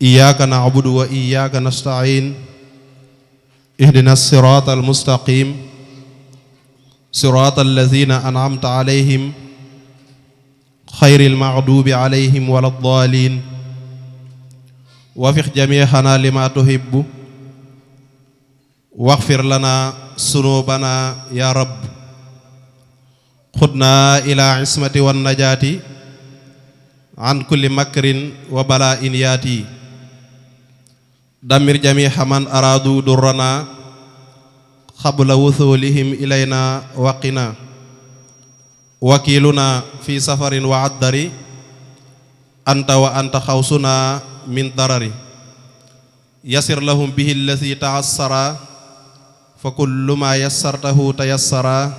iyyaka na'budu wa iyyaka nasta'in ihdinas siratal mustaqim siratal ladzina an'amta alayhim xayril maghdubi alayhim waladdaalin wafiq jami'ana lima tuhibbu waghfir lana sunubana ya rabb xudna ila ismati wan najaati an kulli makrin wa bala'in yaati dammir jami'a man aradu durrana qabla wusulihim ilayna waqina wakiluna fi safarin wa addari anta wa anta xawsuna min darari yasir lahum bihi allazi ta'assara fa kullu ma yassartahu tayassara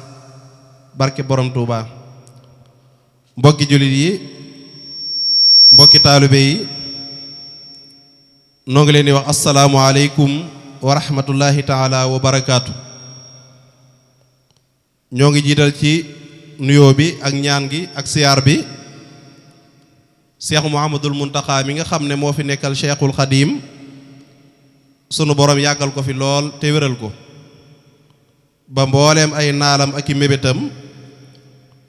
barke borom Tuuba. Mbokki jullit yi, mbokki taalibe yi, noo ngi leen di wax assalaamu aleykum wa rahmatullahi taala wa barakaatu. ñoo ngi jiital ci nuyoo bi ak ñaan gi ak siyaar bi Cheikh Mouhamadul Muntaxa mi nga xam ne moo fi nekkal Cheikhul Xadim sunu borom yàggal ko fi lool te wéral ko ba mbooleem ay naalam ak i mébétam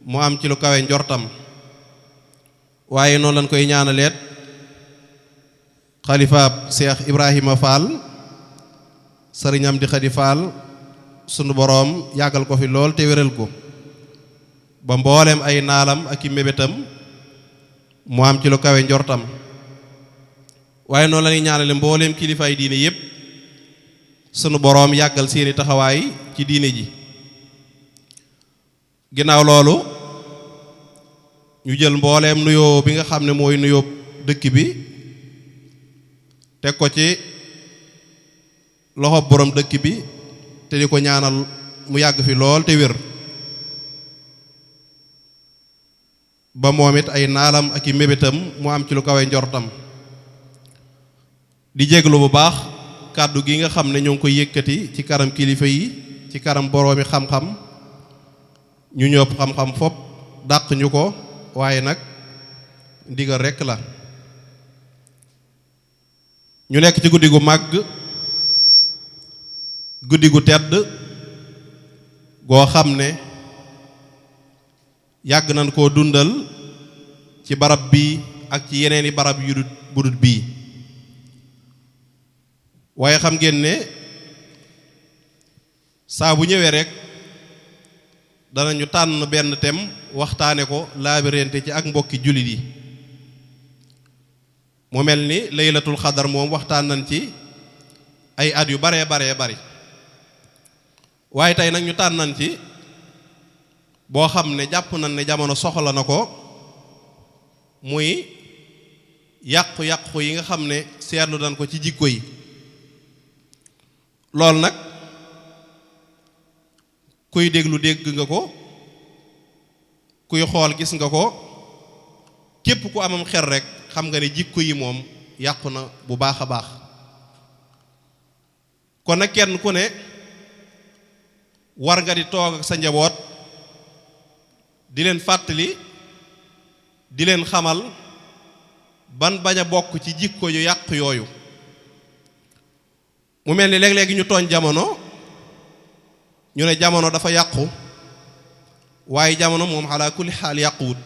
mu am ci lu kawe njortam. waaye noonu lañ koy ñaanaleet xalifaab Cheikh Ibrahima Fall sëriñam di Xadi Fall sunu boroom yàggal ko fi lool te wéral ko ba mbooleem ay naalam ak i mébétam mu am ci lu kawe njortam. waaye noonu la ñuy ñaanale mbooleem kilifaay diine yépp sunu boroom yàggal seeni taxawaay ci diine ji. ginnaaw loolu ñu jël mbooleem nuyoo bi nga xam ne mooy nuyoo dëkk bi teg ko ci loxo borom dëkk bi te di ko ñaanal mu yàgg fi lool te wér ba moom it ay naalam ak i mébétam mu am ci lu kawe njortam. di jéglu bu baax kàddu gi nga xam ne ñoo ngi koy yëkkati ci kanam kilifa yi ci kanam boroomi xam-xam ñu ñëpp xam-xam fopp dàq ñu ko waaye nag ndigal rekk la. ñu nekk ci guddi gu màgg guddi gu tedd goo xam ne yàgg nañ koo dundal ci barab bii ak ci yeneeni barab yu budut bii. waaye xam ngeen ne saa bu ñëwee rek danañu tànn benn thème waxtaane ko laabirante ci ak mbokki jullit yi. mu mel ni laylatul xadar moom waxtaan nañ ci ay at yu baree bari waaye tey nag ñu tànn nañ ci boo xam ne jàpp nañ ne jamono soxla na ko muy yàqu-yàqu yi nga xam ne seetlu nañ ko ci jikko yi. loolu nag kuy déglu dégg nga ko kuy xool gis nga ko képp ku amam xel rek xam nga ne jikko yi moom yàqu na bu baax a baax. kon nag kenn ku ne war nga di toog ak sa njaboot di leen fàttali di leen xamal ban bañ a bokk ci jikko yu yàq yooyu. mu mel ni léeg-léegi ñu tooñ jamono ñu ne jamono dafa yàqu waaye jamono moom ala kulli xaal yàquwut.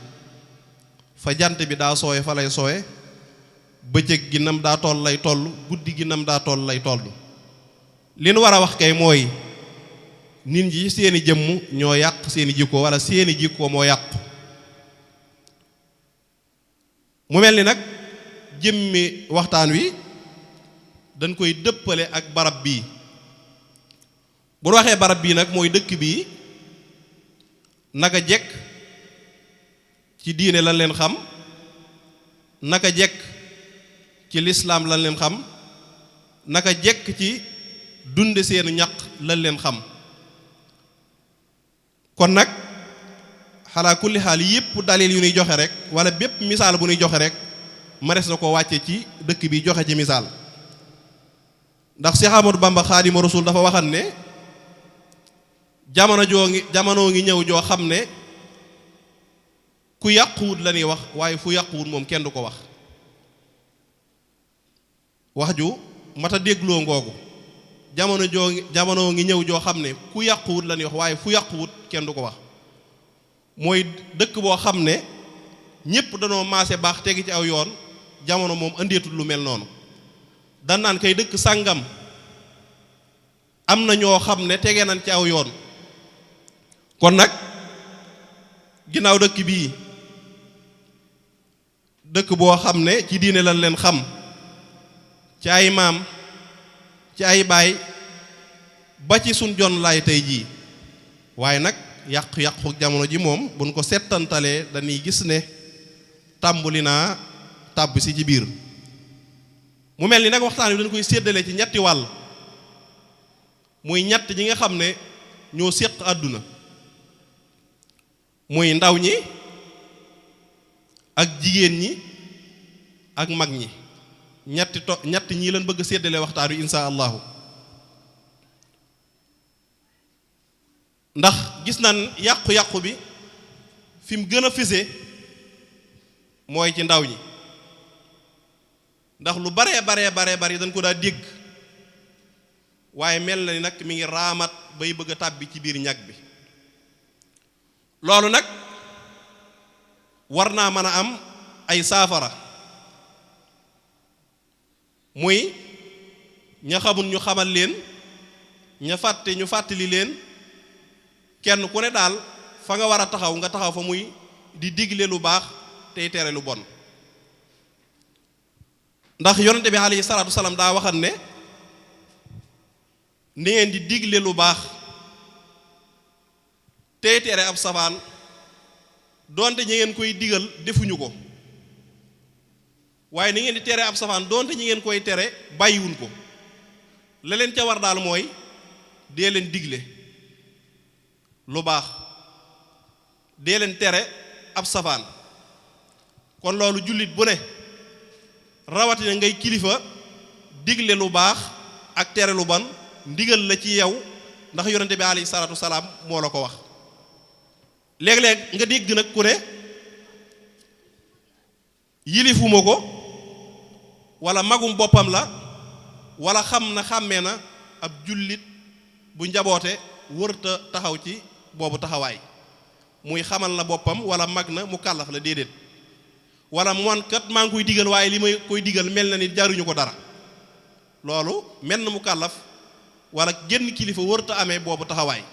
fa jant bi daa sooye fa lay sooye bëccëg gi nam daa toll lay toll guddi gi nam daa toll lay toll. li nu war a wax kay mooy nit ñi seeni jëmm ñoo yàq seeni jikko wala seeni jikko moo yàqu. mu mel ni nag jëmmi waxtaan wi dañ koy dëppale ak barab bii. bu waxee barab bii nag mooy dëkk bii naka jekk ci diine lan leen xam naka jekk ci lislaam lan leen xam naka jekk ci dunde seenu ñaq lan leen xam. kon nag xalaa kulli xaal yépp dalil yu ñuy joxe rek wala bépp misaal bu ñuy joxe rek mares na ko wàcce ci dëkk bi joxe ci misaal. ndax Cheikh Ahmadou Bamba Xaadimu Rasuul dafa waxan ne jamono ngi ñëw joo xam ne ku yàquwut la ñuy wax waaye fu yàquwut moom kenn du ko wax. wax ju mat a dégloo ngoogu jamono ngi ñëw joo xam ne ku yàquwut la ñuy wax waaye fu yàquwut kenn du ko wax mooy dëkk boo xam ne ñépp danoo maase baax tegi ci aw yoon jamono moom andeetul lu mel noonu dan naan kay dëkk sàngam am na ñoo xam ne tege nañ ci aw yoon kon nag ginnaaw dëkk bii dëkk boo xam ne ci diine lañ leen xam ci ay maam ci ay baay ba ci suñ jon laay tey jii waaye nag yàqu-yàqu jamono ji moom buñ ko settantalee dañuy gis ne tàmbuli naa tàbb si ci biir mu mel ni nag waxtaan wi dañ koy séddale ci ñetti wàll muy ñett ñi nga xam ne ñoo séq àdduna muy ndaw ñi ak jigéen ñi ak mag ñi ñett ñii lañ bëgg séddale waxtaan wi insha allahu ndax gis nañ yàqu-yàqu bi fi mu gën a fise mooy ci ndaw ñi ndax lu bari dañ ko daa dégg waaye mel na ni nag mi ngi raamat bay bëgg a tàbbi ci biir ñag bi loolu nag war naa mën a am ay saafara muy ña xamul ñu xamal leen ña fàtte ñu fàttali leen kenn ku ne daal fa nga war a taxaw nga taxaw fa muy di digle lu baax tey tere lu bon ndax yonente bi alayhi salaatu salaam daa waxal ne ni ngeen di digle lu baax tey tere ab safaan doonte ñi ngeen koy digal defuñu ko waaye ni ngeen di tere ab safaan doonte ñi ngeen koy tere bàyyiwuñ ko la leen ca war daal mooy dee leen digle lu baax dee leen tere ab safaan kon loolu jullit bu ne rawatina ngay kilifa digle lu baax ak tere lu bon ndigal la ci yow ndax yonente bi alayhi salaatu salaam moo la ko wax léeg-léeg nga dégg nag ku ne yilifuma ko wala magum boppam la wala xam na xàmmee na ab jullit bu njaboote wërta taxaw ci boobu taxawaay muy xamal na boppam wala mag na mu kàllaf la déedéet wala man kat maa ngi koy digal waaye li may koy digal mel na ni jaruñu ko dara loolu mel na mu kàllaf wala génn kilifa wërta amee boobu taxawaay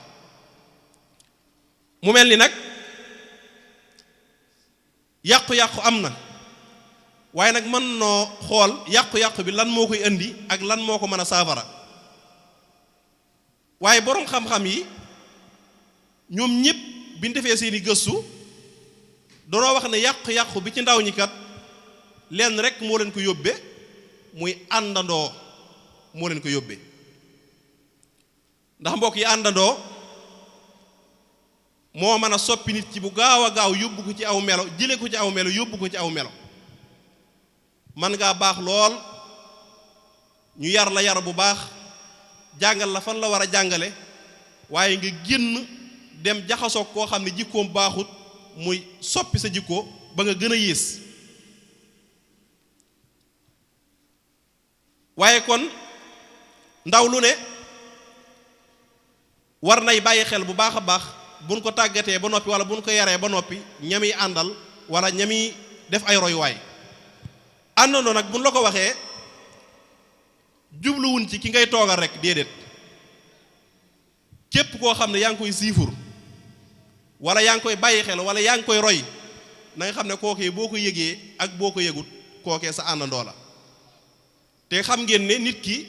mu mel ni nag yàqu-yàqu am na waaye nag mën noo xool yàqu-yàqu bi lan moo koy indi ak lan moo ko mën a saafara waaye boroom xam-xam yi ñoom ñëpp bi ñu defee seeni gëstu danoo wax ne yàqu-yàqu bi ci ndaw ñi kat lenn rek moo leen ko yóbbe muy àndandoo moo leen ko yóbbe ndax mbokk yi àndandoo moo mën a soppi nit ci bu gaaw a gaaw yóbbu ko ci aw melo jële ko ci aw melo yóbbu ko ci aw melo man ngaa baax lool ñu yar la yar bu baax jàngal la fan la war a jàngale waaye nga génn dem jaxasoo koo xam ne jikkoom baaxut muy soppi sa jikko ba nga gën a yées waaye kon ndaw lu ne war nay bàyyi xel bu baax a baax buñ ko tàggatee ba noppi wala buñ ko yaree ba noppi ñami àndal wala ñami def ay royuwaay àndandoo nag buñ la ko waxee jubluwuñ ci ki ngay toogal rek déedéet képp koo xam ne yaa ngi koy siifur wala yaa ngi koy bàyyi xel wala yaa ngi koy roy na nga xam ne kookee boo ko yëgee ak boo ko yëgut kookee sa àndandoo la te xam ngeen ne nit ki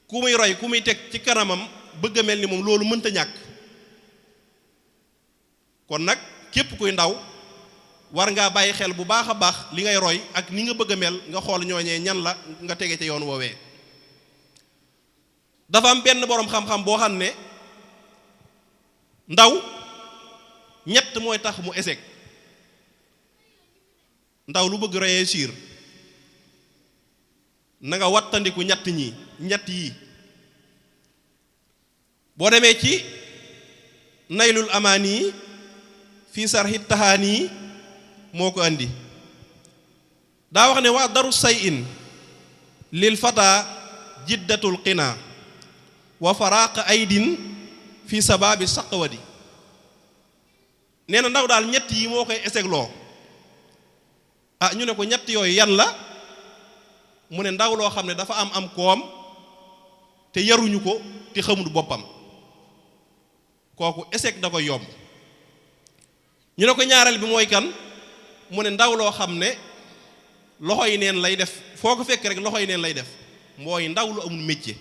ku muy roy ku muy teg ci kanamam bëgg a mel ni moom loolu mënta ñàkk kon nag képp kuy ndaw war ngaa bàyyi xel bu baax a baax li ngay roy ak ni nga bëgg a mel nga xool ñooñee ñan la nga tege ca yoon woowee dafa am benn boroom xam-xam boo xam ne ndaw ñett mooy tax mu échec ndaw lu bëgg réussir na nga wattandiku ñett yi boo demee ci naylul amaani fii sarxi tahaani moo ko andi daa wax ne waa daru say in lil fata jiddatul qina wa faraq aydin fi sababi saqwadi nee na ndaw daal ñett yi moo koy esegloo ñu ne ko ñett yooyu yan la mu ne ndaw loo xam ne dafa am koom te yaruñu ko te xamul boppam kooku eseg da koy yomb ñu ne ko ñaareel bi mooy kan mu ne ndaw loo xam ne loxo yi neen lay def foo ko fekk rek loxo yi neen lay def mooy ndaw lu amul métier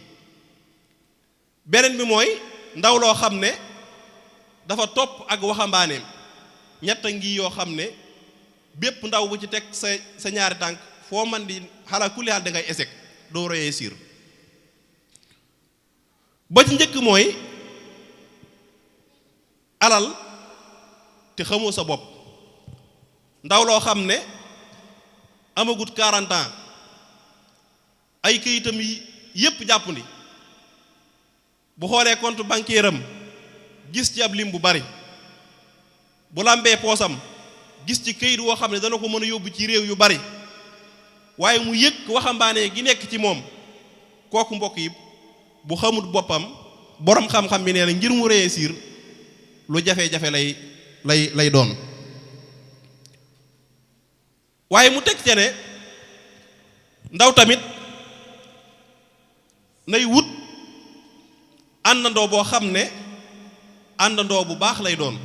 beneen bi mooy ndaw loo xam ne dafa topp ak waxambaaneem ñett ngi yoo xam ne bépp ndaw bu ci teg sa ñaari tànk foo man di xalaa kulli xaal da ngay échec doo réussir ba ci njëkk mooy alal te xamoo sa bopp ndaw loo xam ne amagut 40 ans ay këyitam yi yépp jàpp ni bu xoolee compte bancaire am gis ci ab lim bu bari bu lambee poosam gis ci këyit woo xam ne dana ko mën a yóbbu ci réew yu bari waaye mu yëg waxambaane gi nekk ci moom kooku mbokk yi bu xamut boppam boroom xam-xam bi nee na ngir mu réussir lu jafe-jafe lay doon waaye mu teg ce ne ndaw tamit nay wut àndandoo boo xam ne àndandoo bu baax lay doon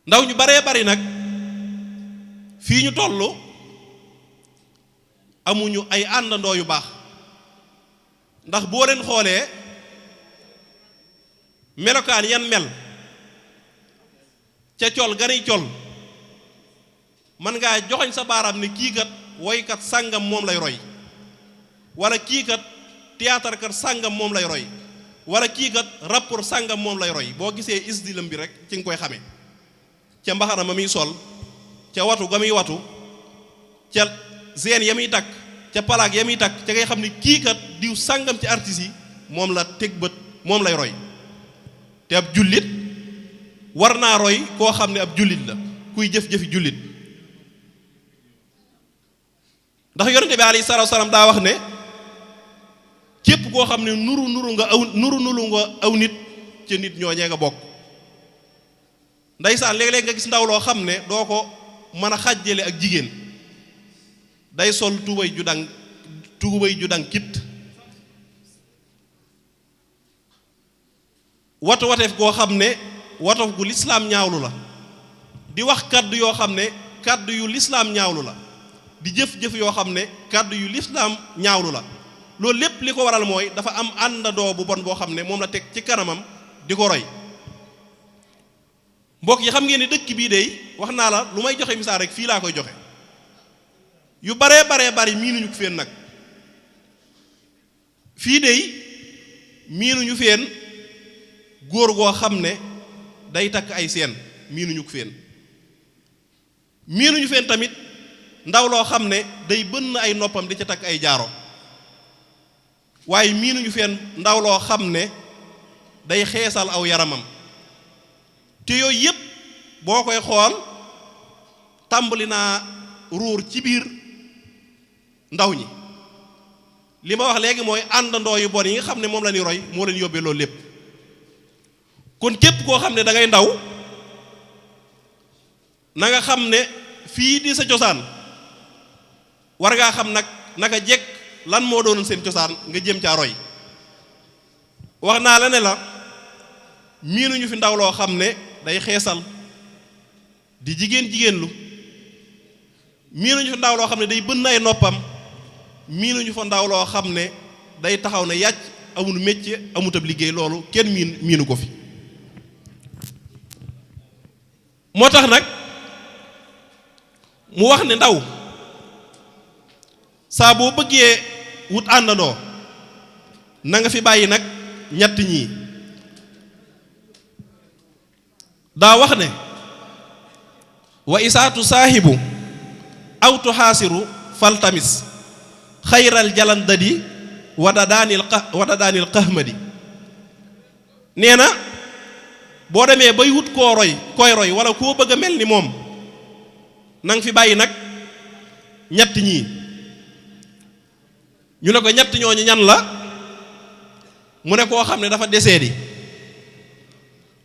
ndaw ñu baree bari nag fii ñu tollu amuñu ay àndandoo yu baax ndax boo leen xoolee melokaan yan mel ca col gani col man ngaa joxoñ sa baaraam ne kii kat woykat sàngam moom lay roy wala kii kat théâtre kat sàngam moom lay roy wala kii kat rapport sàngam moom lay roy boo gisee isdilam bi rek ci nga koy xamee ca mbaxana ma muy sol ca watu ga muy watu ca seen ya muy takk ca palaag ya muy takk ca ngay xam ne kii kat diw sàngam ci artistes yi moom la teg bët moom lay roy te ab jullit war naa roy koo xam ne ab jullit la kuy jëf-jëfi jullit ndax yonente bi alayhi salaatu salaam daa wax ne képp koo xam ne nuru nga aw nit ca nit ñooñee nga bokk ndeysaan léeg-léeg nga gis ndaw loo xam ne doo ko mën a xàjjale ak jigéen day sol tubay ju dang kit wateef goo xam ne watof gu lislaam ñaawlu la di wax kaddu yoo xam ne kaddu yu lislaam ñaawlu la di jëf-jëf yoo xam ne kaddu yu lislaam ñaawlu la loolu lépp li ko waral mooy dafa am àndandoo bu bon boo xam ne moom la teg ci kanamam di ko roy mbokk yi xam ngeen ni dëkk bii dey wax naa la lu may joxe misaal rek fii laa koy joxe yu baree bari miinuñu ko feen nag fii dey miinuñu feen góor goo xam ne day takk ay seen miinuñu ko feen miinuñu feen tamit ndaw loo xam ne day bënn ay noppam di ca takk ay jaaro waaye miinuñu feen ndaw loo xam ne day xeesal aw yaramam te yooyu yépp boo koy xool tàmbali naa ruur ci biir ndaw ñi li ma wax léegi mooy àndandoo yu bon yi nga xam ne moom la ñuy roy moo leen yóbbee loolu lépp kon képp koo xam ne da ngay ndaw na nga xam ne fii di sa cosaan war ngaa xam nag naka jekk lan moo doonoon seen cosaan nga jëm caa roy wax naa la ne la miinuñu fi ndaw loo xam ne day xeesal di jigéen lu miinuñu fa ndaw loo xam ne day bënn ay noppam miinuñu fa ndaw loo xam ne day taxaw ne yàcc amul métier amut ab liggéey loolu kenn miinu ko fi moo tax nag mu wax ne ndaw saa boo bëggee wut àndandoo na nga fi bàyyi nag ñett ñii daa wax ne wa isaatu saahibu aw tuxaasiru faltamis xayral jalandadi wadadaanil qahmadi nee na boo demee bay wut koy roy wala koo bëgg a mel ni moom nang fi bàyyi nag ñett ñii ñu ne ko ñett ñooñu ñan la mu ne koo xam ne dafa deseedi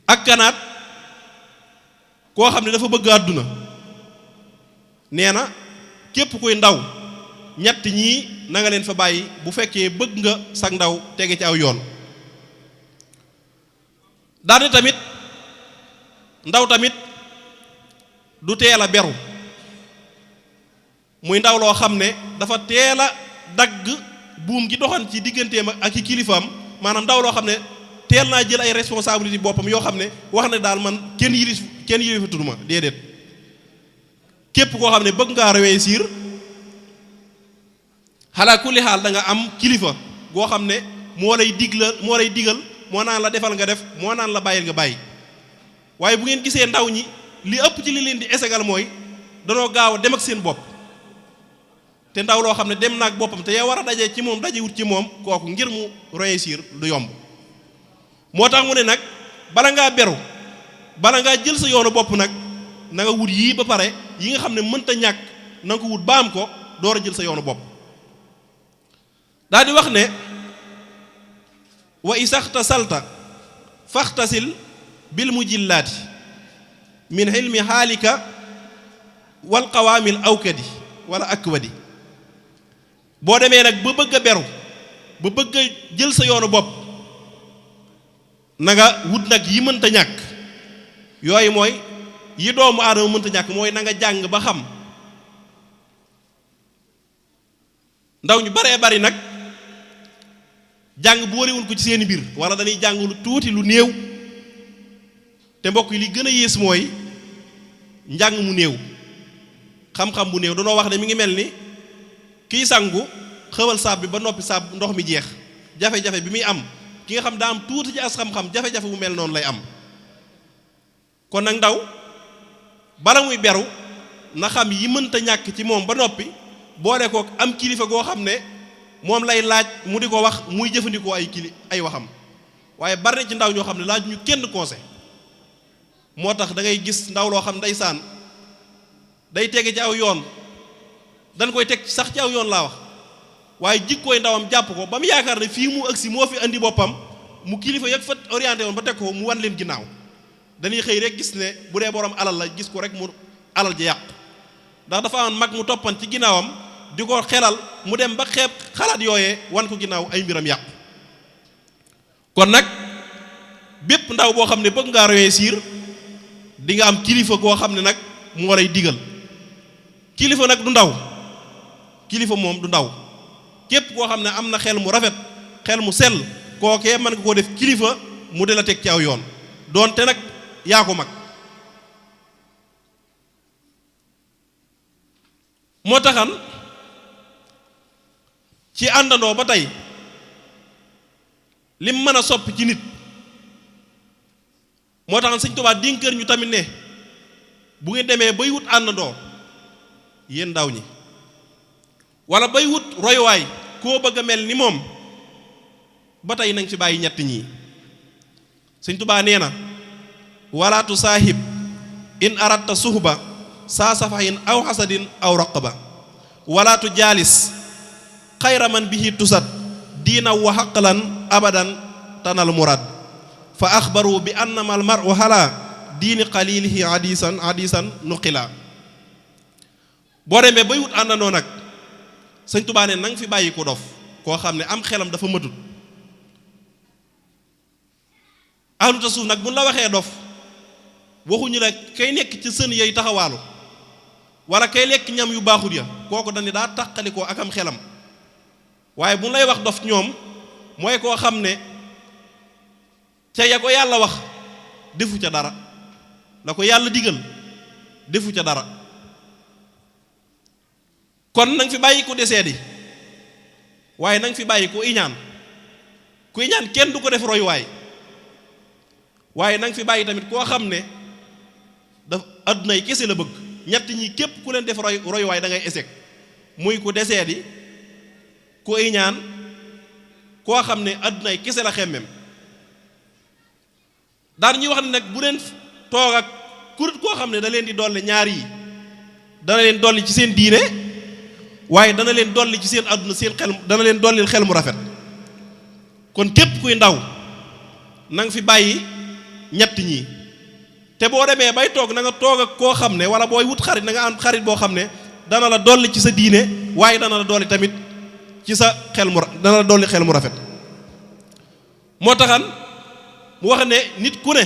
ak kanaat koo xam ne dafa bëgg àdduna. nee na képp kuy ndaw ñett ñii na nga leen fa bàyyi bu fekkee bëgg nga sag ndaw tege ci aw yoon. daane tamit ndaw tamit du teel a beru muy ndaw loo xam ne dafa teel a dagg buum gi doxan ci digganteem ak i kilifaam maanaam ndaw loo xam ne teel naa jël ay responsabilité boppam yoo xam ne wax ne daal man kenn yilifatuma ma déedéet. képp koo xam ne bëgg ngaa réussir xalaa kulli xaal da nga am kilifa goo xam ne moo lay digal moo naan la defal nga def moo naan la bàyyil nga bàyyi. waaye bu ngeen gisee ndaw ñi li ëpp ci li leen di ésegal mooy danoo gaaw a dem ak seen bopp te ndaw loo xam ne dem naag boppam te yow war a daje ci moom daje wut ci moom kooku ngir mu réussir du yomb. moo tax mu ne nag bala ngaa beru bala ngaa jël sa yoonu bopp nag na nga wut yii ba pare yi nga xam ne mënta ñàkk na nga ko wut baam ko door a jël sa yoonu bopp. daal di wax ne wa isaxta salta faxtasil bil mujillaati min xilmi xaalika wal qawaamil awkadi wala akwadi. boo demee nag ba bëgg a beru ba bëgg a jël sa yoonu bopp na nga wut nag yi mënta ñàkk yooyu mooy yi doomu aadama mënta ñàkk mooy na nga jàng ba xam. ndaw ñu baree bari nag jàng bu wariwul ko ci seeni mbir wala dañuy jàng lu tuuti lu néew te mbokk yi li gën a yées mooy njàng mu néew xam-xam bu néew danoo wax ne mi ngi mel ni kiy sangu xëwal saab bi ba noppi saab ndox mi jeex jafe-jafe bi muy am ki nga xam daa am tuuti ci as xam-xam jafe-jafe bu mel noonu lay am. kon nag ndaw bala muy beru na xam yi mënta ñàkk ci moom ba noppi boole ko am kilifa goo xam ne moom lay laaj mu di ko wax muy jëfandikoo ay waxam. waaye bari na ci ndaw ñoo xam ne laaj ñu kenn conseil moo tax da ngay gis ndaw loo xam ndeysaan day tege ci aw yoon dañ koy teg sax ci aw yoon laa wax waaye jikkooy ndawam jàpp ko ba mu yaakaar ne fii mu agsi moo fi andi boppam mu kilifa yëg fa orienté woon ba teg ko mu wan leen ginnaaw. dañuy xëy rek gis ne bu dee borom alal la gis ko rek mu alal ji yàqu ndax dafa am mag mu toppan ci ginnaawam di ko xelal mu dem ba xeeb xalaat yooyee wan ko ginnaaw ay mbiram yàqu. kon nag bépp ndaw boo xam ne bëgg ngaa réussir di nga am kilifa goo xam ne nag moo lay digal. kilifa nag du ndaw kilifa moom du ndaw képp koo xam ne am na xel mu rafet xel mu sell kookee mën nga koo def kilifa mu de la teg ci aw yoon doonte nag yaa ko mag. moo taxan ci àndandoo ba tey lim mën a soppi ci nit moo taxan Sëñ Tuubaa dénkër ñu tamit ne bu ngeen demee bay wut àndandoo yéen ndaw ñi wala bay wut royuwaay koo bëgg a mel ni moom ba tey nañ ci bàyyi ñett ñii. Sëñ Tuubaa nee na wala tusaahib in aradta suhba saa safahin aw xasadin aw raqaba wala tu jaalis xayra man bihi tusat diina wa xaqlan abadan tanal murad fa axbaru bi annama al mar'u hala diini qalilihi hadisan nuqila. boo demee bay wut àndandoo nag Sëñ Tuubaa ne nanga fi bàyyi ko dof koo xam ne am xelam dafa matut. ahlu tasawuf nag buñ la waxee dof waxuñu la kay nekk ci sën yay taxawaalu wala kay lekk ñam yu baaxut ya kooku dañu daa tàqalikoo ak am xelam waaye buñ lay wax dof ñoom mooy koo xam ne ca ya ko yàlla wax defu ca dara la ko yàlla digal defu ca dara. kon nanga fi bàyyi ko desee di waaye nanga fi bàyyi ko iñaan ku iñaan kenn du ko def royuwaay waaye nanga fi bàyyi tamit koo xam ne daf adduna yi kese la bëgg. ñett ñi képp ku leen def royuwaay da ngay échec muy ku desee di ku iñaan koo xam ne adduna yi kese la xemmem. daan ñuy wax ne nag bu leen toog ak kurit koo xam ne da leen di dolli ñaar yi dana leen dolli ci seen diine waaye dana leen dolli ci seen àdduna seen xel, dana leen dollil xel mu rafet. kon képp kuy ndaw na nga fi bàyyi ñett ñii, te boo demee bay toog na nga toog ak koo xam ne, wala booy wut xarit na nga am xarit boo xam ne dana la dolli ci sa diine, waaye dana la dolli tamit ci sa xel mu, dana la dolli xel mu rafet. moo taxan mu wax ne nit ku ne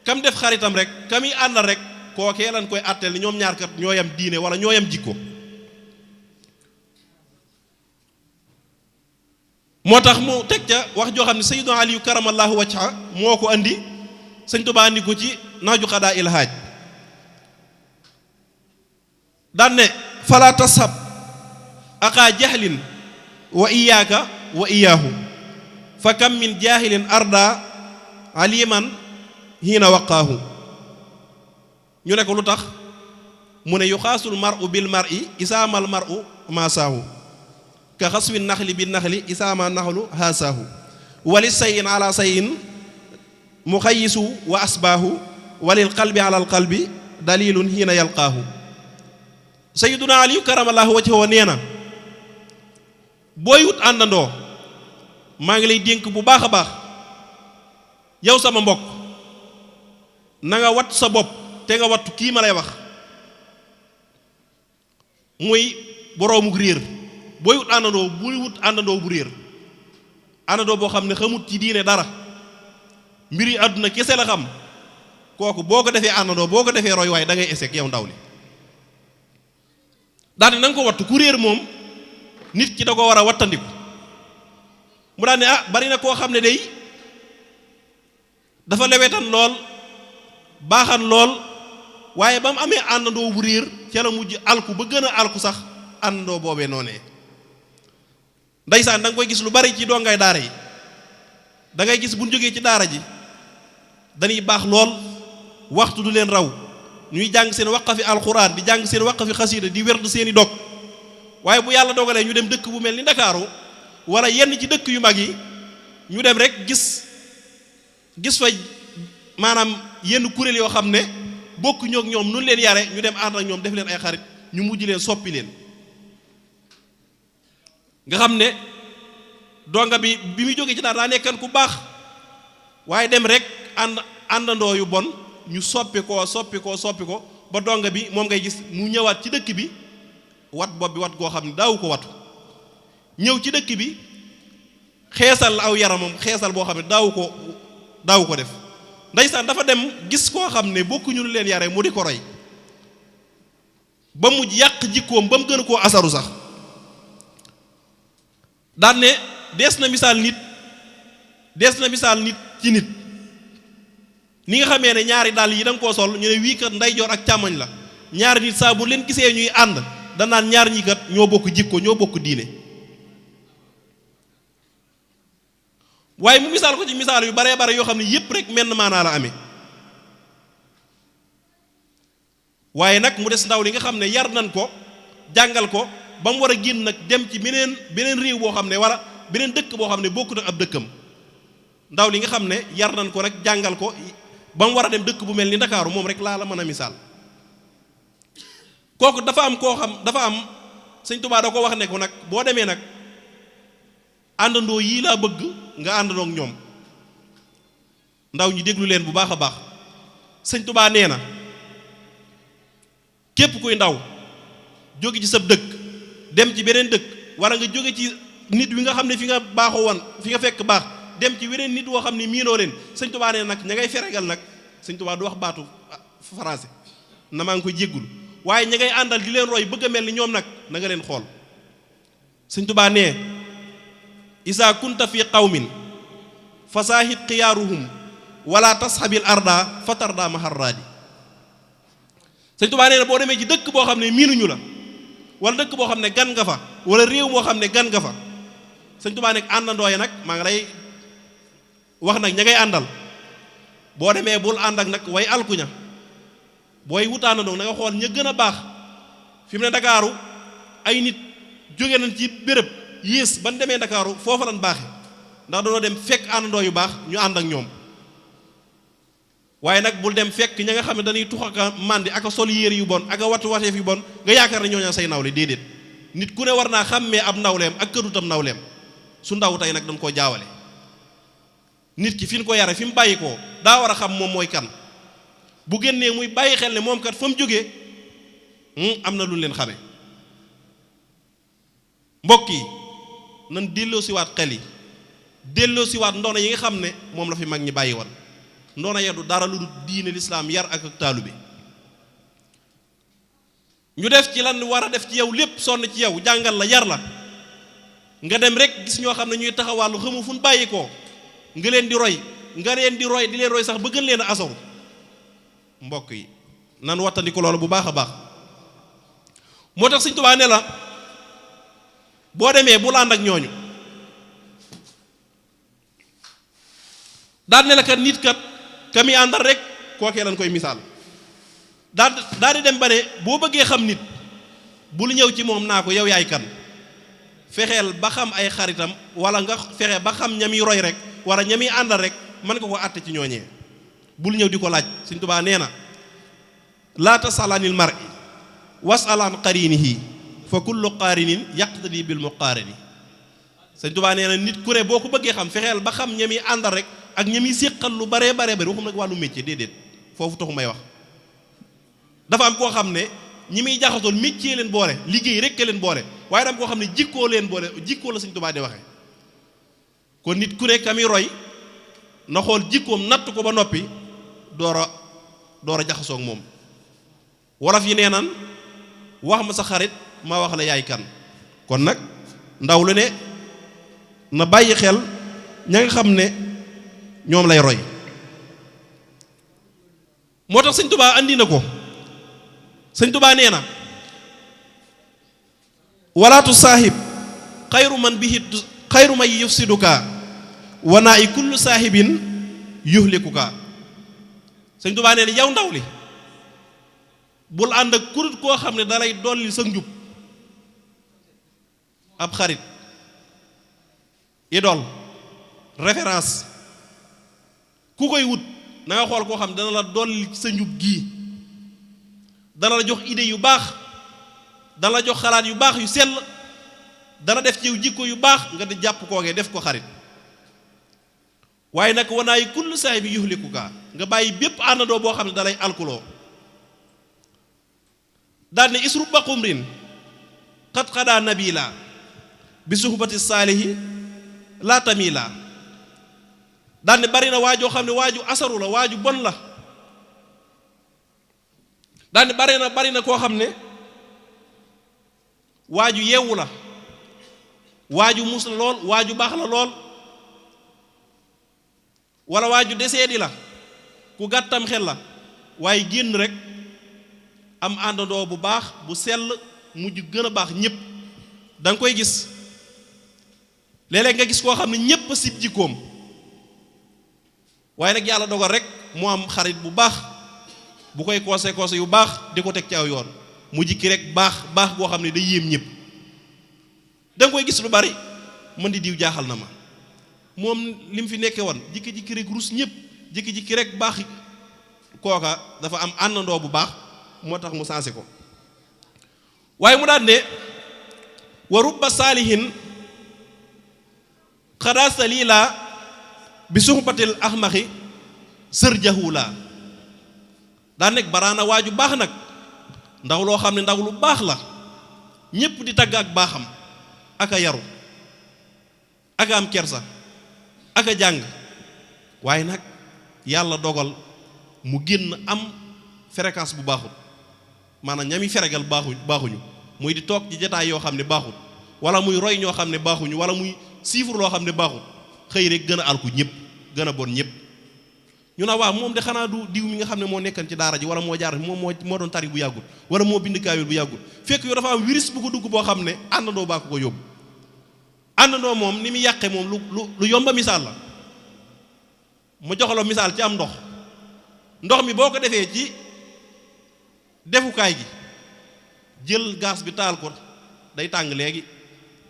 kam def xaritam rek kam yi àndal rek kookee lan koy àtteel ni ñoom ñaar kat ñoo yam diine wala ñoo yam jikko. moo tax mu teg ca wax joo xam ne Sayyiduna Aliyu karamallahu wajha moo ko andi, Sëñ Tuubaa andi ko ci naaju xadaa il haaj daan ne fala tashab aqaa jahlin wa iyaaka wa iyaahu fa kam min jaahilin arda aliman hiina waqaahu. ñu ne ko lu tax mu ne yuxaasul mar'u bil mar'i isaamal mar'u maasaahu ka xaswi naxli bi naxli isaama naxlu haasaahu wali sayin ala sayin muxayisu wa asbaahu walil qalbi ala al qalbi dalilun hiina yalqaahu. Sayyiduna Aliyu karamallahu wajhahu nee na booy wut àndandoo maa ngi lay dénk bu baax a baax yow sama mbokk na nga wat sa bopp te nga wattu kii ma lay wax muy boroomu réer. booy wut àndandoo bul wut àndandoo bu réer, àndandoo boo xam ne xamut ci diine dara, mbir yi àdduna kese la xam, kooku boo ko defee àndandoo, boo ko defee roy waaye da ngay échec yow ndaw li. daal di na nga ko wattu ku réer moom nit ki da ko war a wattandiku. mu daal ne bari na koo xam ne day dafa lewetan lool baaxan lool, waaye ba mu amee àndandoo bu réer ca la mujj alku ba gën a alku sax àndandoo boobee noonee. Ndeysaan da nga koy gis lu bari ci dongay daara yi, da ngay gis bu ñu jógee ci daara ji dañuy baax lool, waxtu du leen raw, ñuy jàng seen waqafi alxuraan di jàng seen waqafi xasiida di werd seeni dog, waaye bu yàlla dogalee ñu dem dëkk bu mel ni Ndakaaru wala yenn ci dëkk yu mag yi, ñu dem rek gis fa maanaam yenn kuréel yoo xam ne bokk ñoog ñoom nun leen yare, ñu dem ànd ak ñoom def leen ay xarit, ñu mujj leen soppi leen. nga xam ne donga bi muy jógee ci daara daa nekkan ku baax, waaye dem rek àndandoo yu bon ñu soppi ko ba donga bi moom ngay gis mu ñëwaat ci dëkk bi wat bopp bi wat goo xam ne daawu ko watu, ñëw ci dëkk bi xeesal aw yaramam xeesal boo xam ne daawu ko def. Ndeysaan dafa dem gis koo xam ne bokkuñu lu leen yare mu di ko roy ba mujj yàq jikkoom ba mu gën a koo asaru sax. daan ne dees na misaal nit ci nit ni nga xamee ne ñaari dàll yi da nga koo sol ñu ne wii kat ndeyjoor ak càmmoñ la, ñaari nit saa bu leen gisee ñuy ànd danaan ñaar ñi kat ñoo bokk jikko ñoo bokk diine. waaye mu misaal ko ci misaal yu baree bare yoo xam ne yépp rek menn maanaa la amee. waaye nag mu des ndaw li nga xam ne yar nañ ko jàngal ko ba mu war a génn nag dem ci beneen réew boo xam ne wala beneen dëkk boo xam ne bokkut ak ab dëkkam. ndaw li nga xam ne yar nañ ko rek jàngal ko ba mu war a dem dëkk bu mel ni Ndakaaru moom rek laa la mën a misaal. kooku dafa am Sëñ Tuubaa da ko wax ne ko nag boo demee nag àndandoo yii laa bëgg nga àndandoo ak ñoom. ndaw ñi déglu leen bu baax a baax. Sëñ Tuubaa nee na képp kuy ndaw jóge ci sab dëkk dem ci beneen dëkk, wala nga jóge ci nit wi nga xam ne fi nga baaxoo woon fi nga fekk baax dem ci weneen nit woo xam ne miinoo leen. Sëñ Tuubaa nee nag ña ngay feregal nag, Sëñ Tuubaa du wax baatu français na maa ngi koy jéggul, waaye ña ngay àndal di leen roy bëgg a mel ni ñoom nag na nga leen xool. Sëñ Tuubaa nee isa kunta fi qawmin fasaahib xiyaaruhum wala tashabil arda fatarda maharradi. Sëñ Tuubaa nee na boo demee ci dëkk boo xam ne miinuñu la, wala dëkk boo xam ne gan nga fa, wala réew moo xam ne gan nga fa, Sëñ Tuubaa nekk àndandoo yi nag maa ngi lay wax nag ña ngay àndal boo demee bul ànd ak nag way alkuña. booy wut àndandoo na nga xool ña gën a baax. fi mu ne Ndakaaru ay nit jóge nañ ci béréb yées ban demee Ndakaaru foofa lañ baaxe ndax dañoo dem fekk àndandoo yu baax ñu ànd ak ñoom. waaye nag bul dem fekk ña nga xam ne dañuy tux ak a màndi ak a sol yére yu bon ak a wattu wateef yu bon nga yaakaar ne ñooñu say nawle déedéet. nit ku ne war naa xàmmee ab nawleem ak këdutam nawleem. su ndaw tey nag dañ koo jaawale. nit ki fi ñu ko yare fi mu bàyyi koo daa war a xam moom mooy kan bu génnee muy bàyyi xel ne moom kat fa mu jógee am na lu leen xame. mbokk yi nan delloo siwaat xel yi delloo siwaat ndono yi nga xam ne moom la fi mag ñi bàyyi woon. ndono ya du dara lu dul diine lislaam yar ak taalu bi ñu def ci lan war a def ci yow lépp sonn ci yow jàngal la yar la nga dem rek gis ñoo xam ne ñuy taxawàllu xamu fu ñu bàyyi ko nga leen di roy di leen roy sax ba gën leen a asow. mbokk yi nan wattandiku loolu bu baax a baax. moo tax Sëñ Tuubaa ne la boo demee bul ànd ak ñooñu daal ne la kat nit kat ka muy àndal rek kookee lañ koy misaal daal di dem ba ne boo bëggee xam nit bul ñëw ci moom naa ko yow yaay kan fexeel ba xam ay xaritam wala nga fexe ba xam ñami roy rek wala ñami àndal rek mën nga ko àtte ci ñooñee bul ñëw di ko laaj. Sëñ Tuubaa nee na laa tasalanil mar'i wasalan qarinihi fa kullu qarinin yaqtadi bil muqarini. Sëñ Tuubaa nee na nit ku ne boo ko bëggee xam fexeel ba xam ñami àndal rek ak ñami séqal lu baree bari waxum nag wàllu métier déedéet foofu taxu may wax. dafa am koo xam ne ñi muy jaxasool métier leen boole liggéey rek leen boole waaye dam koo xam ne jikkoo leen boole jikkoo la Sëñ Tuubaa di waxee. kon nit ku nekk ami roy na xool jikkoom natt ko ba noppi door a jaxasoog moom. wolof yi nee nan wax ma sa xarit ma wax la yaay kan. kon nag ndaw lu ne na bàyyi xel ña nga xam ne ñoom lay roy. moo tax Sëñ Tuubaa andi na ko. Sëñ Tuubaa nee na walaatu saahib xayru man yufsiduka wanaa i kullu saahibin yuhlikuka. Sëñ Tuubaa nee na yow ndaw li bul ànd ak kurut koo xam ne dalay dolli sa njub. ab xarit idole référence ku koy wut na nga xool koo xam ne dana la dolli sa njub gii dana la jox idée yu baax dana la jox xalaat yu baax yu sell dana def ci jikko yu baax nga di jàpp koogee def ko xarit. waaye nag wanaay kullu saahibi yuhlikuka nga bàyyi bépp àndandoo boo xam ne dalay alkuloo. daal ne isru baqumrin xat xadaa nabila bi suhbati saalihi laa tamila. daal ne bari na waajoo xam ne waaju asaru la waaju bon la. daal ne bari na koo xam ne waaju yeewu la waaju mus la lool waaju baax la lool wala waaju deseedi la ku gàttam xel la waaye génn rek am àndandoo bu baax bu sell mujj gën a baax ñëpp. da nga koy gis léeg-léeg nga gis koo xam ne ñëpp a sib jikkoom waaye nag yàlla dogal rek mu am xarit bu baax bu koy conseil yu baax di ko teg ci aw yoon mu jikki rek baax goo xam ne day yéem ñëpp. da nga koy gis lu bari mën di diw jaaxal na ma moom li mu fi nekkee woon jikki-jikki rek rus ñëpp jikki-jikki rek baax kooka dafa am àndandoo bu baax moo tax mu sensé ko. waaye mu daan ne wa rubba saalihin xadaa salila bi suxbatil axmaxi sërjahula. daan nekk baraana waaju baax nag ndaw loo xam ne ndaw lu baax la ñépp di tagg ak baaxam ak a yaru ak a am kersa ak a jàng waaye nag yàlla dogal mu génn am fréquence bu baaxul maanaam ñami feregal baaxuñu muy di toog ci jataay yoo xam ne baaxul wala muy roy ñoo xam ne baaxuñu wala muy siifur loo xam ne baaxul xëy rek gën a alku ñëpp gën a bon ñëpp. ñu naa waaw moom de xanaa du diw mi nga xam ne moo nekkan ci daara ji wala moo jaar moom moo doon tari bu yàggul wala moo bind kaamil bu yàggul fekk yow dafa am virus bu ko dugg boo xam ne àndandoo baa ko yóbbu. àndandoo moom ni muy yàqe moom lu yomba misaal la mu joxaloo misaal ci am ndox mi boo ko defee ci defukaay gi jël gaz bi taal ko day tàng léegi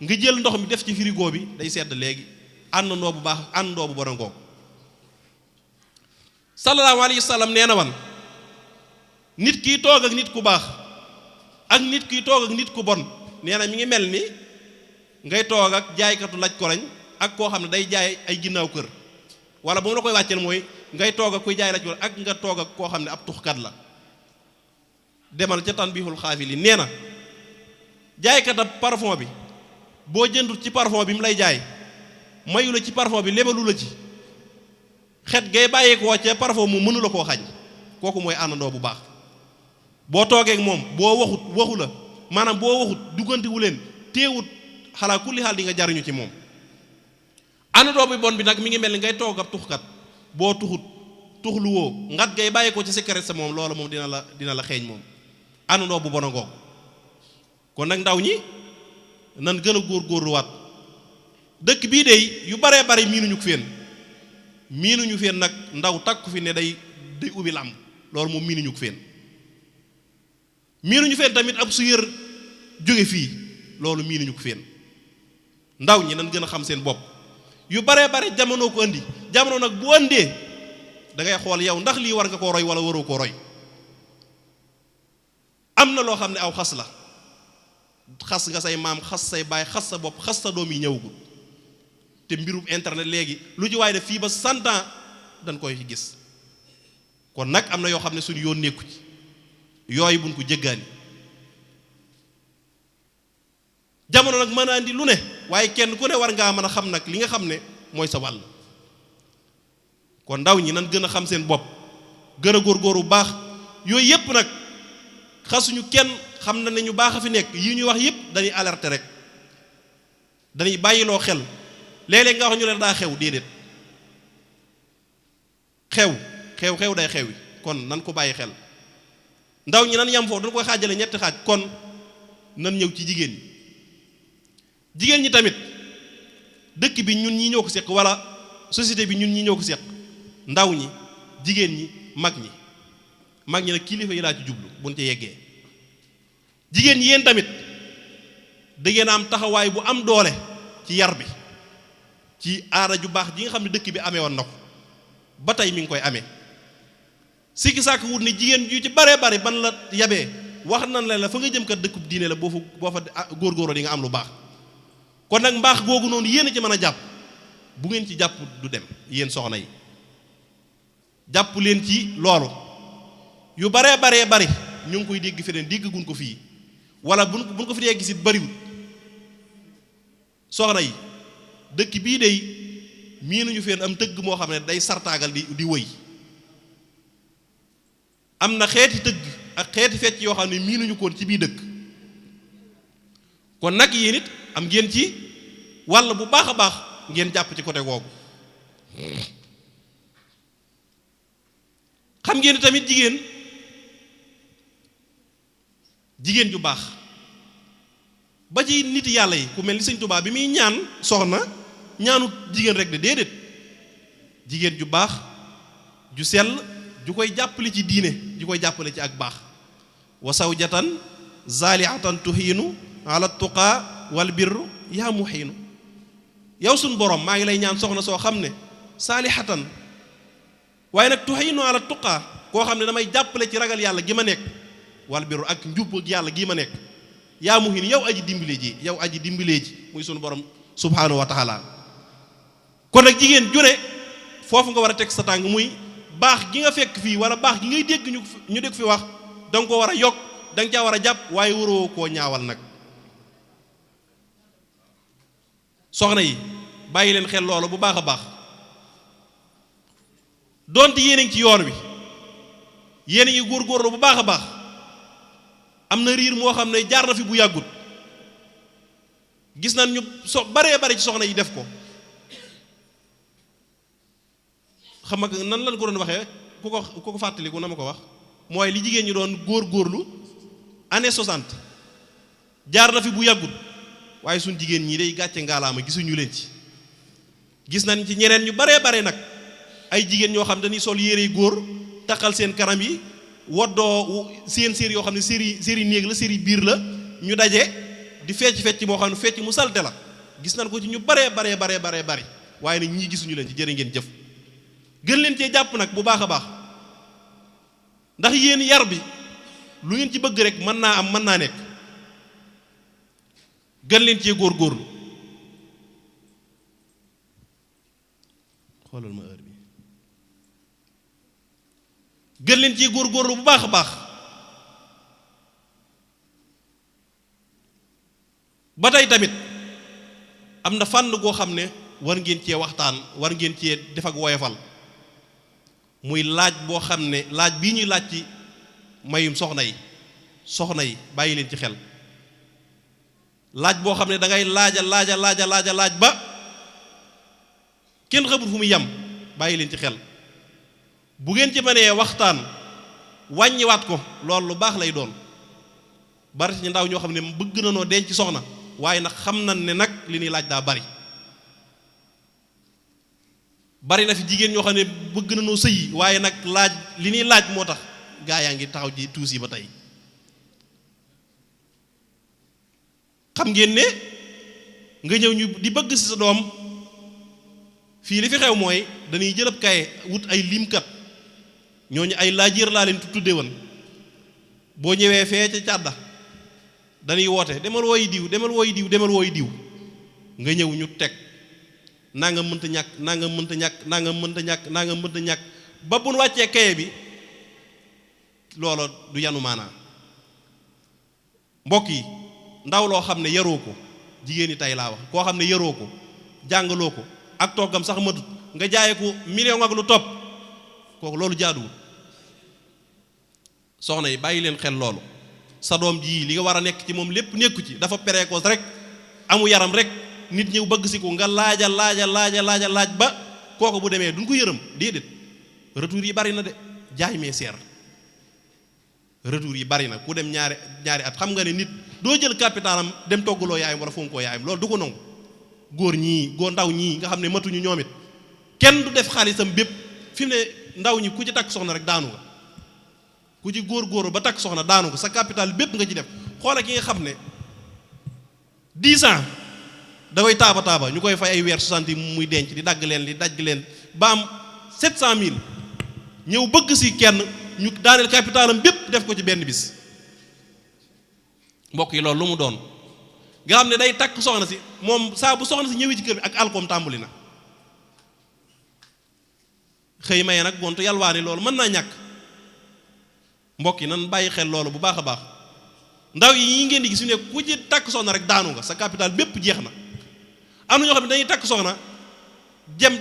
nga jël ndox mi def ci frigo bi day sedd léegi. àndandoo bu baax àndandoo bu bon ngoog. sallallahu alayhi wa sallam nee na wan nit kiy toog ak nit ku baax ak nit kiy toog ak nit ku bon nee na mi ngi mel ni ngay toog ak jaaykatu laj koloñ ak koo xam ne day jaay ay ginnaaw kër wala ba mu la koy wàcceel mooy ngay toog ak kuy jaay laj koloñ ak nga toog ak koo xam ne ab tuxkat la. demal ca Tanbihul Xaafili nee na jaaykat ab parfum bi boo jëndul ci parfum bi mu lay jaay mayu la ci parfum bi lebalu la ci xet gay bàyyeekoo ca parfum mu mënu la koo xañ kooku mooy àndandoo bu baax. boo toogee ak moom boo waxu la maanaam boo waxut duggantiwu leen teewut xalaa kulli xaal di nga jariñu ci moom. àndandoo bi bon bi nag mi ngi mel ni ngay toog ab tuxkat boo tuxlu woo ngat gay bàyyeekoo ci secret sa moom loolu moom dina la xeeñ moom. àndandoo bu bon a ngoog kon nag ndaw ñi nan gën a góorgóorluwaat dëkk bii de yu baree bari miinuñu feen nag ndaw takku fi ne day ubbi làmb loolu moom miinuñu ko feen miinuñu feen tamit ab su yër jóge fii loolu miinuñu ko feen ndaw ñi nan gën a xam seen bopp yu baree bari jamono ko andi jamono nag bu andee da ngay xool yow ndax lii war nga koo roy wala waroo koo roy. am na loo xam ne aw xas la xas nga say maam xas say baay xas sa bopp xas sa doom yi ñëwagul te mbirum internet léegi lu ci waay def fii ba 100 ans dañ koy gis kon nag am na yoo xam ne suñu yoon nekku ci yooyu buñ ko jéggaani jamono nag mën a andi lu ne waaye kenn ku ne war ngaa mën a xam nag li nga xam ne mooy sa wàll kon ndaw ñi nan gën a xam seen bopp gën a góorgóoru bu baax yooyu yépp nag xasuñu kenn xam na ne ñu baax a fi nekk yi ñuy wax yëpp dañuy alerter rek dañuy bàyyiloo xel léeg-léeg nga wax ñu leen daa xew déedéet xew day xew yi kon nan ko bàyyi xel ndaw ñi nan yam foofu dañ koy xaajale ñetti xaaj kon nan ñëw ci jigéen ñi tamit dëkk bi ñun ñi ñoo ko seq wala société bi ñun ñi ñoo ko seq ndaw ñi jigéen ñi mag ñi nag kilifa yi laa ci jublu buñ ca yeggee jigéen ñi yéen tamit da ngeen am taxawaay bu am doole ci yar bi ci aada ju baax ji nga xam ne dëkk bi amee woon na ko ba tey mi ngi koy amee sikki sàkk wut ni jigéen ju ci bare ban la yabee wax nan la fa nga jëm kat dëkkub diine la boo fa góorgóorloo di nga am lu baax kon nag mbaax googu noonu yéen a ci mën a jàpp bu ngeen ci jàpp du dem yéen soxna yi jàpp leen ci loolu yu bari ñu ngi koy dégg feneen dégguñ ko fii wala buñ ko fi dee gisit bariwul soxna yi dëkk bii day miinuñu feen am tëgg moo xam ne day sartaagal di wëy am na xeeti tëgg ak xeeti fecc yoo xam ne miinuñu koon ci bii dëkk kon nag yéen it am ngeen ci wàll bu baax a baax ngeen jàpp ci côté googu xam ngeen tamit jigéen ju baax ba ci nit yàlla yi ku mel ni Sëñ Tuubaa bi muy ñaan soxna ñaanu jigéen rek de déedéet jigéen ju baax ju sell ju koy jàppale ci diine ju koy jàppale ci ak baax wa sawjatan zalihatan tuhiinu ala tuqaa wal birru yaa muhiinu yow suñ borom maa ngi lay ñaan soxna soo xam ne saalihatan waaye nag tuhiinu ala tuqaa koo xam ne damay jàppale ci ragal yàlla gi ma nekk wal birru ak njub yàlla gii ma nekk yaa muhiin yow aji dimbalee ji muy sunu borom subhaanahu wa taala kon nag jigéen jure foofu nga war a teg sa tàng muy baax gi nga fekk fii wala baax gi ngay dégg ñu dégg fi wax da nga ko war a yokk da nga caa war a jàpp waaye waroo koo ñaawal nag soxna yi bàyyi leen xel loolu bu baax a baax donte yéen a ngi ci yoon wi yéen a ngi góorgóorlu bu baax a baax am na riir moo xam ne jaar na fi bu yàggut gis nañ ñu baree ci soxna yi def ko xam nga nan lañ ko doon waxee ku ko fàttaliku na ma ko wax mooy li jigéen ñi doon góorgóorlu année 60 jaar na fi bu yàggut waaye suñ jigéen ñi day gàcce ngaalaama gisuñu leen ci gis nañ ci ñeneen ñu baree nag ay jigéen ñoo xam dañuy sol yére góor taxal seen kanam yi woddoo seen séri yoo xam ne séri néeg la séri biir la ñu daje di fecc moo xam ne fecc mu salte la gis nañ ko ci ñu baree bari waaye nag ñii gisuñu leen ci jërë ngeen jëf gën leen cee jàpp nag bu baax a baax ndax yéen yar bi lu ngeen ci bëgg rek mën naa am mën naa nekk gën leen cee góorgóorlu xoolal ma heure bi gën leen cee góorgóorlu bu baax a baax ba tey tamit am na fànn goo xam ne war ngeen cee waxtaan war ngeen cee def ak woyofal muy laaj boo xam ne laaj bii ñuy laaj ci mayum soxna yi bàyyi leen ci xel laaj boo xam ne da ngay laaj ba kenn xamul fu muy yem bàyyi leen ci xel bu ngeen ci mënee waxtaan wàññiwaat ko loolu lu baax lay doon bari ci ndaw ñoo xam ne bëgg na noo denc soxna waaye nag xam nañ ne nag li ñuy laaj daa bari na fi jigéen ñoo xam ne bëgg na noo sëyi waaye nag laaj li ñuy laaj moo tax gaa yaa ngi taxaw ci tuus yi ba tey xam ngeen ne nga ñëw ñu di bëgg ci sa doom fii li fi xew mooy dañuy jëlab kaye wut ay limkat ñooñu ay laajir laa leen tudde woon boo ñëwee fee ca càdda dañuy woote demal wooyi diw demal wooyi diw demal wooyi diw nga ñëw ñu teg nanga mënta ñàkk nanga mënta ñàkk nanga mënta ñàkk nanga mënta ñàkk ba bu nu wàccee kaye bi loola du yanu maanaa mbokk yi ndaw loo xam ne yaroo ko jigéen ñi tey laa wax koo xam ne yaroo ko jàngaloo ko ak toggam sax matut nga jaaye ko million ak lu topp kooku loolu jaaduwul soxna yi bàyyi leen xel loolu sa doom ji li nga war a nekk ci moom lépp nekku ci dafa précoce rek amu yaram rek nit ñëw bëgg si ko nga laaj ba kooku bu demee duñ ko yërëm déedéet retour yi bari na de jaay mee seer retour yi bari na ku dem ñaari at xam nga ne nit doo jël capitalam dem toggaloo yaayam wala fonkoo yaayam loolu du ko nangu góor ndaw ñii nga xam ne matuñu ñoom it kenn du def xaalisam bépp fi mu ne ndaw ñi ku ci takk soxna rek daanu nga ku ci góor ba takk soxna daanu nga sa capital bépp nga ci def xoola ki nga xam ne 10 ans da koy taaba ñu koy fay ay weer 60 muy denc di dagg leen ba am 700 000 ñëw bëgg si kenn ñu daaneel capitalam bépp def ko ci benn bis mbokk yi loolu lu mu doon nga xam ne day takk soxna si moom saa bu soxna si ñëwee ci kër bi ak alkoom tàmbali na xëy maye nag gontu yalwaani loolu mën naa ñàkk mbokk yi nan bàyyi xel loolu bu baax a baax ndaw yi ngeen di gis ne ku ci takk soxna rek daanu nga sa capital bépp jeex na am na ñoo xam ne dañuy takk soxna dem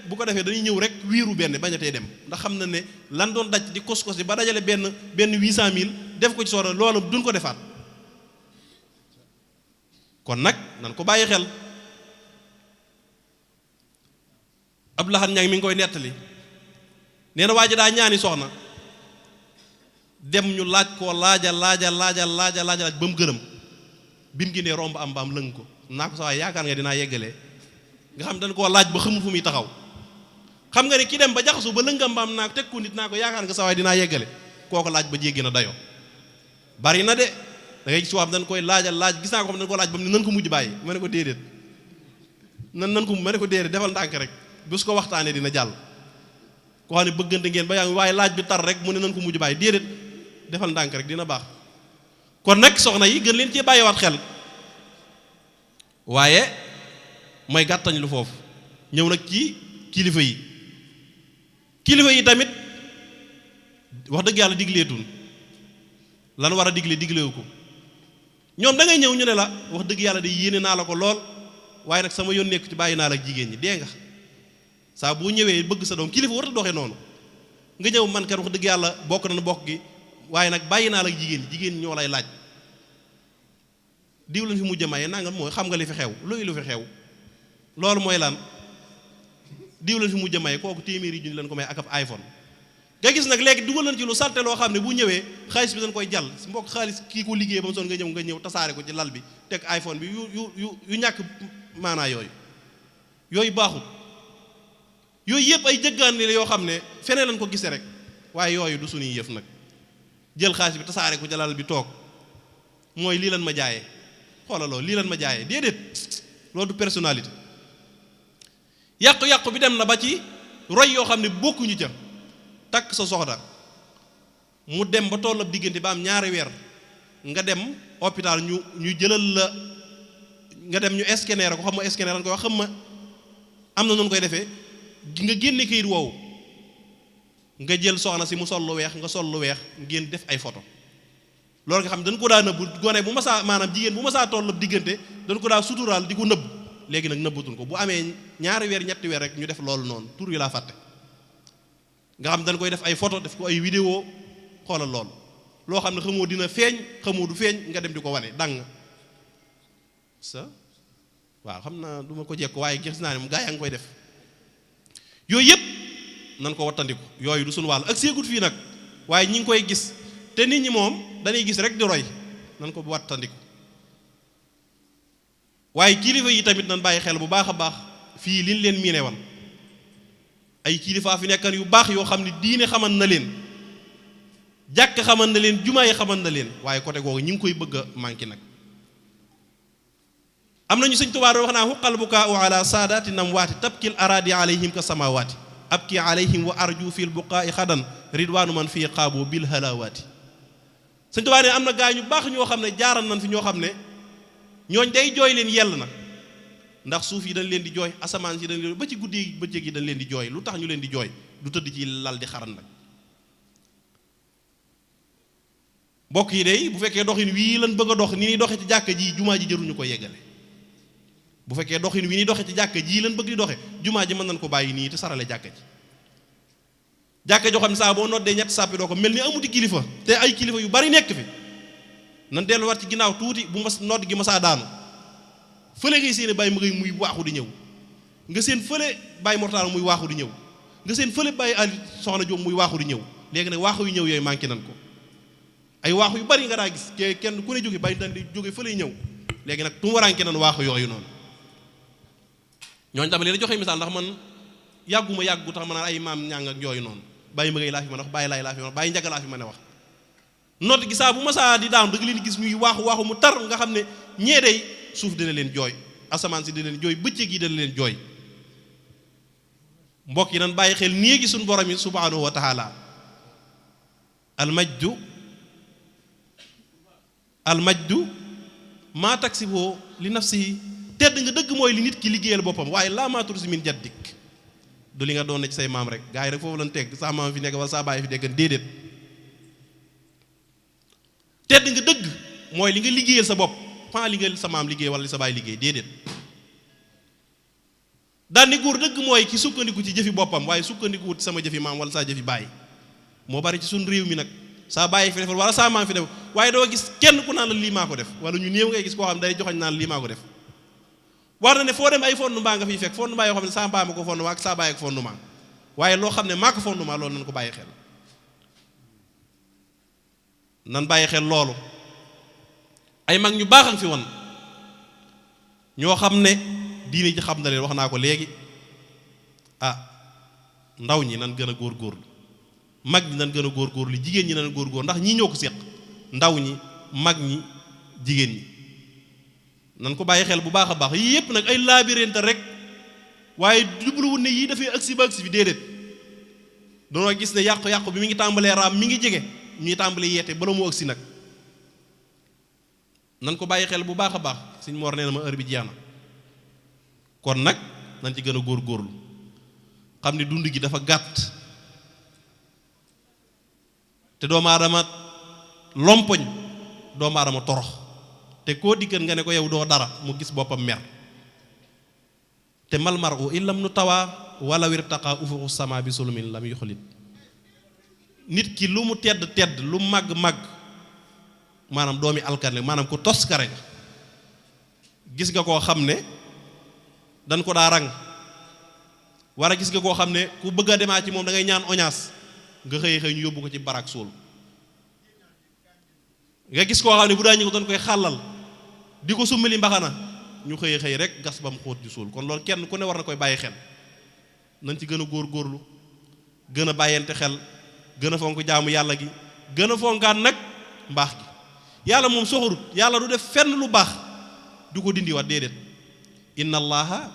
bu ko defee dañuy ñëw rek wiiru benn bañatee dem ndax xam na ne lan doon daj di kos yi ba dajale benn 800 000 def ko ci soxna loolu duñ ko defaat kon nag nan ko bàyyi xel ab laxat ñaŋ mi ngi koy nettali nee na waa ji daa ñaani soxna dem ñu laaj koo laajal ba mu gërëm bi mu génnee romb am mbaam lëng ko naa ko sa waay yaakaar nga dinaa yeggalee nga xam dañ koo laaj ba xamul fu muy taxaw xam nga ne ki dem ba jaxasu ba lëngam mbaam naa ko teg ko nit naa ko yaakaar nga sa waay dinaa yeggale kooku laaj ba jéggi na dayoo bari na de da ngay gis soo xam dañ koy laaj gis naa ko xam dañ ko laaj ba mu ne nan ko mujj bàyyi ma ne ko déedéet ma ne ko déedéet defal ndànk rek bu su ko waxtaanee dina jàll koo xam ne bëggante ngeen ba yaa waaye laaj bi tar rek mu ne nan ko mujj bàyyi déedéet defal ndànk rek dina baax kon nag soxna yi gën leen cee bàyyiwaat xel waaye mooy gàttañ lu foofu ñëw nag ci kilifa yi tamit wax dëgg yàlla digleetun lan war a diglewu ko ñoom da ngay ñëw ñu ne la wax dëgg yàlla de yéene naa la ko lool waaye nag sama yoon nekku ci bàyyi naa la ak jigéen ñi dee nga saa boo ñëwee bëgg sa doom kilifa warta doxee noonu nga ñëw man kat wax dëgg yàlla bokk na bokk gi waaye nag bàyyi naa la ak jigéen ñoo lay laaj diw lañ fi mujj a maye nangam mooy xam nga li fi xew lu fi xew loolu mooy lan diw lañ fi mujj a maye kooku téeméeri junni lañ ko may ak ab iPhone nga gis nag léegi dugal nañ ci lu salte loo xam ne bu ñëwee xaalis bi dañ koy jàll si mbokk xaalis kii ko liggéey ba mu son nga ñëw tasaare ko ci lal bi teg iPhone bi yu ñàkk maanaa yooyu baaxut yooyu yëpp ay jëggaan la yoo xam ne feneen lañ ko gisee rek waaye yooyu du suñuy yëf nag jël xaalis bi tasaare ko ci lal bi toog mooy lii lan ma jaayee xoolaloo lii lan ma jaayee déedéet loolu du personnalité yàqu-yàqu bi dem na ba ci roy yoo xam ne bokkuñu ca takk sa soxna mu dem ba toll ab diggante ba am ñaari weer nga dem hôpital ñu jëlal la nga dem ñu scanner ko xam ma scanner lan koy wax xam ma am na noonu koy defee nga génne kayit woowu nga jël soxna si mu sol lu weex nga sol lu weex ngeen def ay photo loolu nga xam dañ ko daa nëbb gone bu masaa maanaam jigéen bu masaa toll diggante dañ ko daa suturaal di ko nëbb léegi nag nëbbatuñ ko bu amee ñaari weer ñetti weer rek ñu def loolu noonu tur wi laa fàtte nga xam dañ koy def ay photo def ko ay vidéo xoolal loolu loo xam ne xamoo dina feeñ xamoo du feeñ nga dem di ko wane dang sa waaw xam naa du ma ko jekk waaye gis naa ne mu gaa yaa ngi koy def yooyu yëpp nan ko wattandiku yooyu du suñu wàll ak seegut fii nag waaye ñi ngi koy gis te nit ñi moom dañuy gis rek di roy nan ko wattandiku waaye kilifa yi tamit nan bàyyi xel bu baax a baax fii liñ leen miine wan ay kilifaa fi nekkan yu baax yoo xam ne diine xaman na leen jàkk xaman na leen jumaa yi xaman na leen waaye côté googu ñi ngi koy bëgg a manqué nag am nañu Sëñ Tuubaa wax naa xuqal bukaau ala saadaati namwaati tabkil araadi alayhim ka samawaati abki alayhim wa arju fil buqaai xadan ridwaanu man fii qaabo bil halawaati Sëñ Tuubaa ne am na gaa ñu baax ñoo xam ne jaaral nañ fi ñoo xam ne ñooñ day jooy leen yell na ndax suuf yi dañ leen di jooy asamaan si dañ leen ba ci guddi bëccëg yi dañ leen di jooy lu tax ñu leen di jooy du tëdd ci lal di xaran nag mbokk yi day bu fekkee doxin wii lan bëgg a dox ni ñuy doxe ci jàkka ji jumaa ji jëruñu ko yeggale bu fekkee doxin wi ñuy doxe ci jàkka ji lan bëgg di doxe jumaa ji mën nañ ko bàyyi nii te sarale jàkka ji jàkka joo xam ne saa boo noddee ñetti sàppi doo ko mel ni amuti kilifa te ay kilifa yu bari nekk fi nan delluwaat ci ginnaaw tuuti bu mas nodd gi masaa daanu fële ngay seen bàyyi ma ngay muy waaxu di ñëw nga seen fële bàyyi mortaal muy waaxu di ñëw nga seen fële bàyyi ali soxna Jóob muy waaxu di ñëw léegi nag waaxu yu ñëw yooyu manqué nan ko ay waaxu yu bari nga daa gis kenn ku ne jóge bàyyi dan di jóge fële ñëw léegi nag tumuraanke nan waaxu yooyu noonu ñooñu tamit leen joxe misaal ndax man yàggu tax ma naan ay maam ñàng ak yooyu noonu bàyyi ma ngay laa fi mën a wax bàyyi laay laa fi mën a wax bàyyi njaga laa fi mën a wax nodd gi saa bu ma saa di daanu da nga leen gis ñuy waaxu mu tar nga xam ne ñee day suuf dina leen jooy asamaan si dina leen jooy bëccëg yi dina leen jooy mbokk yi nan bàyyi xel néegi suñu borom yi subhanahu wa taala almajdu maa taksiboo li nafsihi tedd nga dëgg mooy li nit ki liggéeyal boppam waaye laa maa tursi min jaddik du li nga doon ne ci say maam rek gaa yi rek foofu lan teg sa maam fi nekk wala sa baay fi nekk déedéet tedd nga dëgg mooy li nga liggéeyal sa bopp pas li nga sa maam liggéey wala li sa baay liggéey déedéet daan ni góor dëgg mooy ki sukkandiku ci jëfi boppam waaye sukkandiku wut sama jëfi maam wala saa jëfi baay moo bari ci suñ réew mi nag saa baay fi defal wala saa maam fi def waaye doo gis kenn ku naan la lii maa ko def wala ñu néew ngay gis koo xam ne day joxañ naan lii maa ko def war na ne foo dem ay fondement nga fiy fekk fondement yoo xam ne saa mbaa ma ko fondement ak saa baay ak fondement waaye loo xam ne maa ko fondement loolu nan ko bàyyi xel nan bàyyi xel loolu ay mag ñu baaxam fi woon ñoo xam ne diine ji xam na leen wax naa ko léegi ndaw ñi nan gën a góorgóorlu mag ñi nan gën a góorgóorlu jigéen ñi nan góorgóorlu ndax ñii ñoo ko séq ndaw ñi mag ñi jigéen ñi nan ko bàyyi xel bu baax a baax yii yëpp nag ay laabirinte rek waaye jubluwul ne yii dafay agsi ba agsi fi déedéet danoo gis ne yàqu-yàqu bi mi ngi tàmbalee raam mi ngi jege ñuy tàmbalee yeete bala mu agsi nag nan ko bàyyi xel bu baax a baax Sëñ Mor nee na ma heure bi jeex na kon nag nan ci gën a góorgóorlu xam ne dund gi dafa gàtt te doomu aadama lompoñ doomu aadama torox te koo dikkan nga ne ko yow doo dara mu gis boppam mer te mal mar'u illam nu tawaa wala wirtaqa ufuqu sama bi sulumin lam yuxlit nit ki lu mu tedd lu màgg maanaam doomi alkane maanaam ku toskare nga gis nga koo xam ne dañ ko daa rang war a gis nga koo xam ne ku bëgg a demaa ci moom da ngay ñaan oñaas nga xëy ñu yóbbu ko ci barak suul nga gis koo xam ne bu daa ñu ko doon koy xàllal di ko summali mbaxana ñu xëy rek gas ba mu xóot ju suul kon loolu kenn ku ne war na koy bàyyi xel nañ ci gën a góorgóorlu gën a bàyyente xel gën a fonk jaamu yàlla gi gën a fonkaat nag mbaax gi yàlla moom soxorut yàlla du def fenn lu baax du ko dindi wat déedéet inna allaha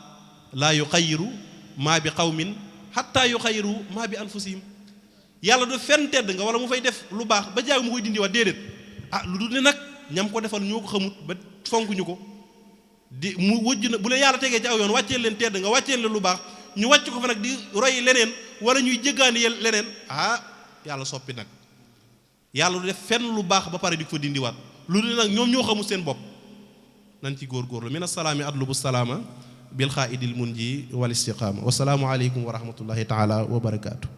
laa yuxayiru maa bi qawmin hatta yuxayiru maa bi anfusihim yàlla du fenn tedd nga wala mu fay def lu baax ba jaag mu koy dindi wat déedéet lu dul ne nag ñam ko defal ñoo ko xamut ba fonkuñu ko mu wëjj na bu leen yàlla tegee ci aw yoon wàcceel leen tedd nga wàcceel leen lu baax ñu wàcc ko fa nag di roy leneen wala ñuy jéggaani leneen yàlla soppi nag yàlla du def fenn lu baax ba pare di ko fa dindiwaat lu dul nag ñoom ñoo xamul seen bopp nañ ci góorgóorlu min assalaami atlubu salaama bil xaaidil munji wal istiqaama wasalaamu aleykum wa rahmatullahi taala wa barakaatu